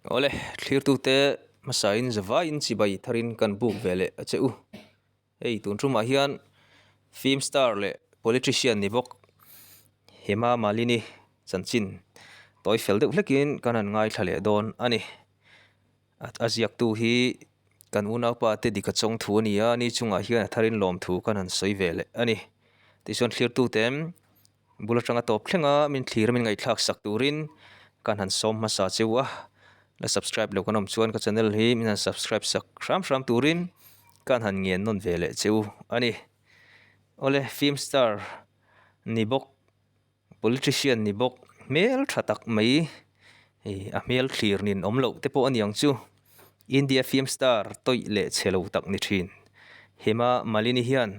Awle, thlirtute hmasain zavaiin chibai tharin kan buk ve leh a che u. Hei tun tumah hian film star leh politician ni bawk Hema Malini chanchin tawi fel deuh hlekin kan han ngaithla leh dawn a ni. A ziaktu hi kan unaupa te dika chawng thu a ni a, ni chungah hian a tharin lawmthu kan han sawi ve leh a ni. Tichuan thlirtute Bul atanga tawp thlenga min thlir a min ngaihthlak sak turin kan han sawm hmasa cheu a, la subscribe lo kan awm chuan ka channel hi min han subscribe sak hram hram turin kan han ngen nawn ve leh cheu a ni. Awle film star ni bawk politician ni bawk hmel tha tak mai hei a hmel thlir nin awm loh te pawh a ni ang chu India film star tawih leh chhe lo tak ni thin Hema Malini hian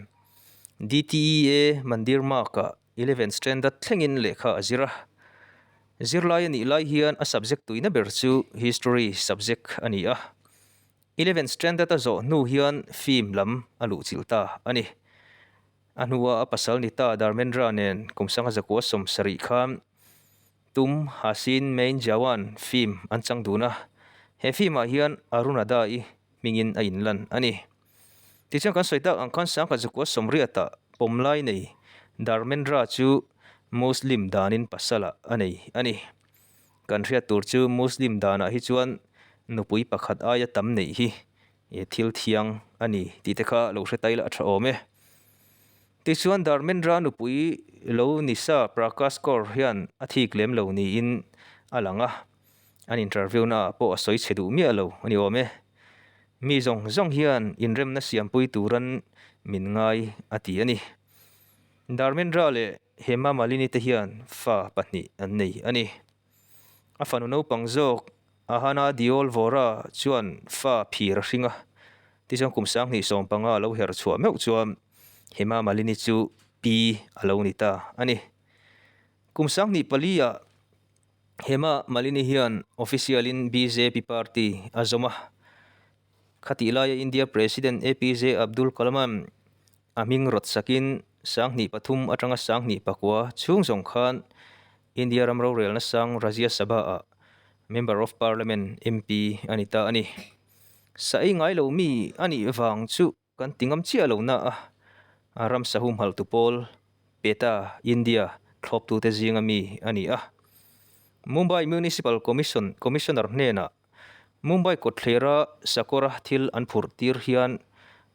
DTEA Mandir Mark-ah Eleven Standard thlengin lehkha a zir a. Zirlai a nih lai hian a subject tuina ber chu History subject a ni a. Eleven Standard a zawh hnu hian film lam a luhchilh ta a ni. A hnua a pasal ni ta Dharmendra nen kum sangha zakua 70 khan Tum Haseen Main Jawan film an chang dun a. He film-ah hian Arunada-i hmingin a inlan a ni. Tichuan kan sawi tak ang khan sangkhat zakua 80 ah pawm lai nei Dharmendra chu Muslim danin pasal ah a nei a ni. Kan hriat tur chu Muslim danah hi chuan nupui pakhat aia tam neih hi thil thiang a ni tih te kha lo hre ta ila a tha awm e. Tichuan Dharmendra nupui lo ni sa Prakash Kaur hian a thik lem lo niin a lang a. An interview na ah pawh a sawi chhe duh miah lo a ni awm e. Mi zawng zawng hian inremna siampui turan min ngai a ti a ni. Dharmendra leh Hema Malini te hian fa pahnih an nei a ni. A fanu naupang zawk Ahana Deol Vora chuan fa phir a hring a, tichuan kum 2015 a lo her chhuah meuh chuan Hema Malini chu pi a lo ni ta a ni. Kum 24 ah Hema Malini hian official-in bjp party a zawm a. Khatih laia India President APJ Abdul Kalam-a'n a hming rawt sakin 2003 atanga 2009 chhung zawng khan India ram rorelna sang Rajya Sabha-ah Member of Parliament, MP, a ni ta a ni. Sa ei ngai lo mi a nih vang chu Kan ti ngam chiah lo na a, a ram sahum haltu pawl PETA India thlawptute zinga mi a ni a. Mumbai Municipal Commission Commissioner hnenah Mumbai kawtthlera sakawra thil an phurh tir hian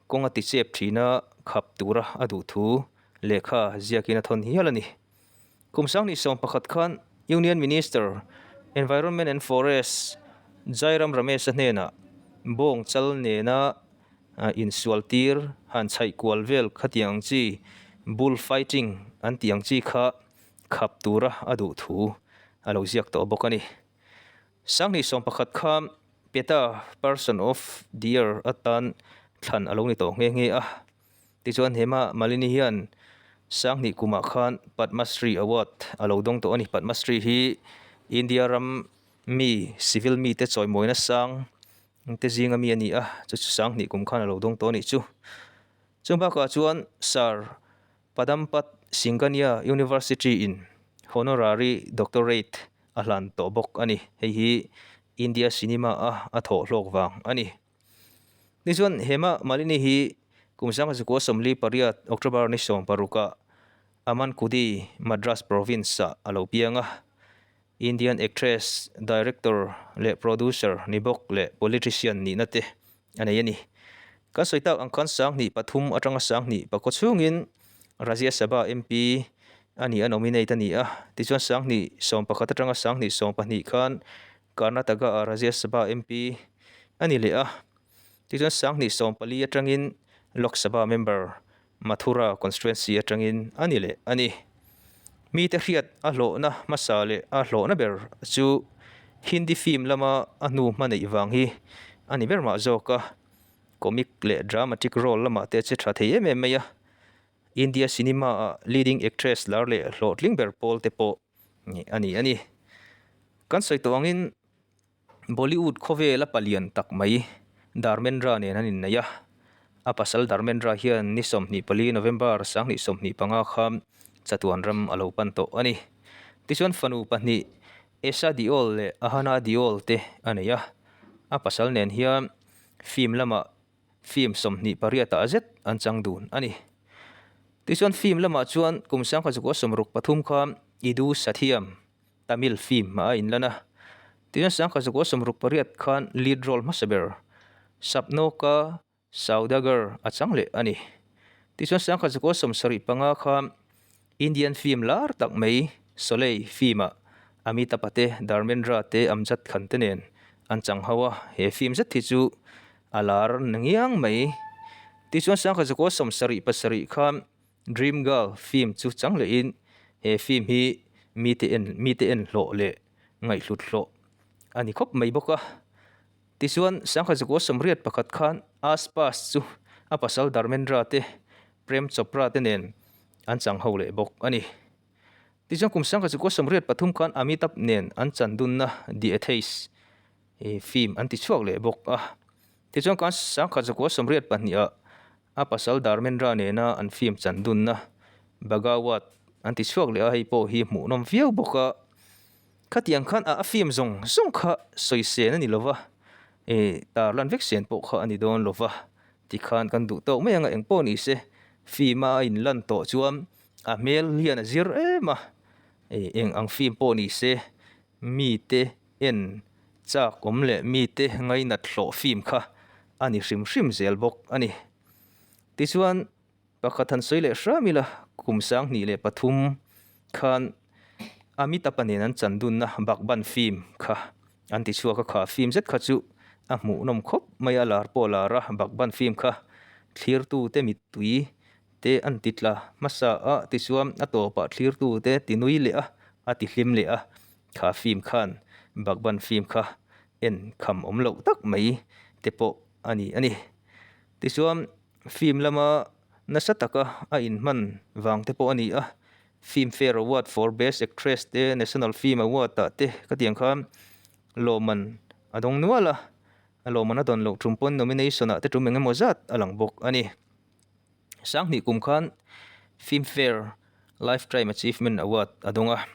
kawng a ti chep thin a, khap tura a duh thu lehkha ziakin a thawn hial a ni. Kum 2011 khan Union Minister, Environment and Forest, Jairam Ramesh-a hnenah bawng chal nena insual tir han chhaih kual vel khatiang ang chi bull fighting an tih ang chi kha khap tura a duh thu a lo ziak tawh bawk a ni. 2011 kha PETA Person of the Year atan thlan a lo ni tawh nghe nghe a. Tichuan Hema Malini hian 2000 kumah khan Padma Shri Award a lo dawng tawh a ni. Padma Shri hi India ram mi civil mite chawimawina sang te zinga mi a ni a, chu chu 2000 kum khan a lo dawng tawh a nih chu. Chung bakah chuan Sir Padampat Singhania University in Honorary Doctorate a hlan tawh bawk a ni. Hei hi India cinema a a thawh hlawk vang a ni. Tichuan Hema Malini hi kum 1948 October ni 16 ah Amankudi, Madras Province ah a lo piang a. Indian actress, director leh producer ni bawk leh politician nihna te a nei a ni. Kan sawi tak ang khan 2003 atanga 2004 chhungin Rajya Sabha MP a ni a nominate a ni a. Tichuan 2011 atanga 2012 khan Karnataka-ah Rajya Sabha MP a ni leh a. Tichuan 2014 atangin Lok Sabha member Mathura constituency atangin a ni leh a ni. Mite hriat a hlawhna hmasa leh a hlawhna ber chu Hindi film lama a hnu hma neih vang hi a ni ber mah zawk a. Comic leh dramatic role lamah te a che tha thei em em mai a. India cinema ah leading actress lar leh hlawhtling ber pawl te pawh a ni a ni. Kan sawi tawh angin. Bollywood khawvela palian tak mai Dharmendra nen an inneih a, a pasal Dharmendra hian ni 24 November 2025 kha chatuan ram a lo pan tawh a ni. Tichuan fanu pahnih Esha Deol leh Ahana Deol te a nei a, a pasal nen hian film lamah film 28 ah zet an chang dun a ni. Tichuan film lamah chuan kum 1963 khan Idu Sathiam Tamil film ah a inlan a, tichuan 1968 khan lead role hmasa ber Sapno Ka Saudagar a chang leh a ni. Tichuan 1975 khan Indian film lar tak mai Sholay film ah Amitabh te, Dharmendra te, Amjad Khan te nen an chang ho a, he film zet hi chu a lar ngiang mai. Tichuan 1977 khan Dream Girl film chu chang lehin he film hi mite en mite en hlawh leh ngaihhlut hlawh a ni khawp mai bawk a. Tichuan 1981 khan Aas Paas chu a pasal Dharmendra te, Prem Chopra te nen an chang ho leh bawk a ni. Tichuan kum 1983 khan Amitabh nen an chan dunna The Atheist film an ti chhuak leh bawk a. Tichuan kan 1982 ah a pasal Dharmendra nena an film chan dunna Bagawat an ti chhuak leh a, hei pawh hi hmuhnawm viau bawk a. Khatiang khan a film zawng zawng kha sawi sen a ni lova, eh tarlan vek sen pawh kha a ni dawn lova, tikhan kan duh tawk mai anga eng pawh ni se film a a inlan tawh chuan a hmel hian a zir em a, eh eng ang film pawh ni se mite en chak awm leh mite ngainat hlawh film kha a ni hrim hrim zel bawk a ni. Tichuan. Pakhat han sawi leh hram ila, kum 2003 khan Amitabh-a nen an chan dunna Baghban film kha an ti chhuak a, kha film zet kha chu a hmuhnawm khawp mai a, lar pawh a lar a, Baghban film kha thlirtute mittui te an ti tla hmasa a, tichuan a tawpah thlirtute ti nui leh a, a ti hlim leh a, kha film khan Baghban film kha en kham awm loh tak mai te pawh a ni a ni. Tichuan Film lama nasa taka a inhman vang te pawh a ni a, Filmfare Award for Best Actress te, National Film Award ah te ka tiang khan lawmman a dawng nual a, a lawmman a dawn loh tum pawn nomination ah te tum eng emaw zat a lang bawk a ni. 2000 kum khan Filmfare Lifetime Achievement Award a dawng a,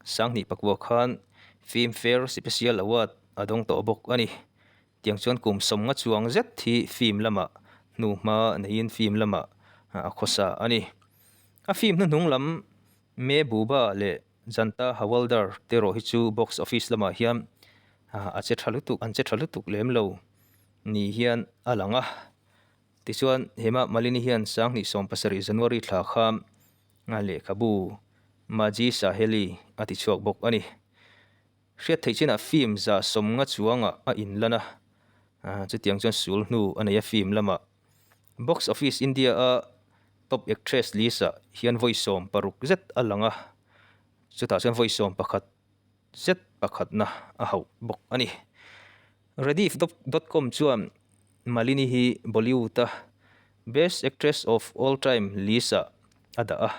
2009 khan Filmfare Special Award a dawng tawh bawk a ni. Tiang chuan kum 50 chuang zet hi film lamah hnuhma neiin film lamah a khawsa a ni. A film hnuhnung lam Mehbooba leh Janta Hawaldar te erawh hi chu box office lamah hian a che tha lutuk an che tha lutuk lem lo ni hian a lang a. Tichuan Hema Malini hian 2017 January thla kha lehkhabu Maji Saheli a ti chhuak bawk a ni. Hriat theih chinah film 150 chuangah a inlan a, chutiang chuan sul hnu a nei a film lamah. Box Office India a top actress list ah hian vawi 60 zet a lang a, chutah chuan vawi 11 zet pakhatna a hauh bawk a ni. Rediff dot com chuan Malini hi Bollywood a Best Actress of All Time list ah a dah a.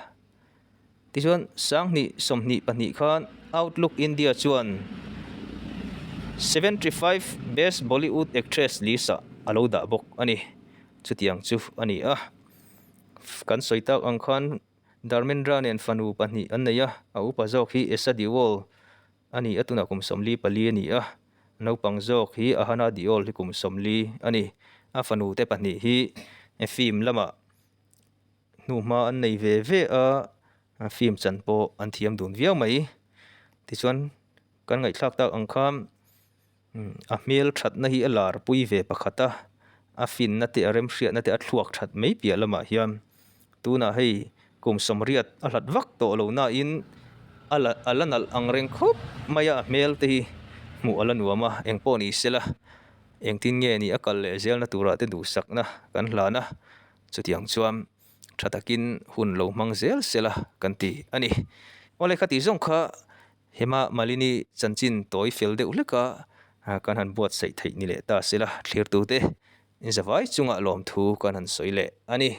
Tichuan, 2022 khan Outlook India chuan 75 Best Bollywood Actress list ah a lo dah bawk a ni. Chutiang chu a ni a. Kan sawi tak ang khan Dharmendra nen fanu pahnih an nei a, a upa zawk hi Esha Deol a ni a, tunah kum 44 a ni a. Naupang zawk hi Ahana Deol hi kum 40 a ni. A fanu te pahnih hi film lamah hnuhma an nei ve ve a, film chan pawh an thiam dun viau mai. Tichuan kan ngaihthlak tak ang khan a hmel thatna hi a lar pui ve pakhat a, a finna te a remhriatna te a thluak that mai piah lamah hian tunah hei kum 80 a hlat vak tawh lo nain a la a la nalh ang reng khawp mai a, a hmel te hi hmuh a la nuam a, engpawh ni sela engtin nge ni a kal leh zelna turah te duhsakna kan hlan a. Chutiang chuan tha takin hun lo hmang zel sela kan ti a ni. Awle kha tih zawng kha Hema Malini chanchin tawi fel deuh hlek a kan han buatsaih theih ni leh ta sela thlirtute zavai chungah lawmthu kan han sawi leh a ni.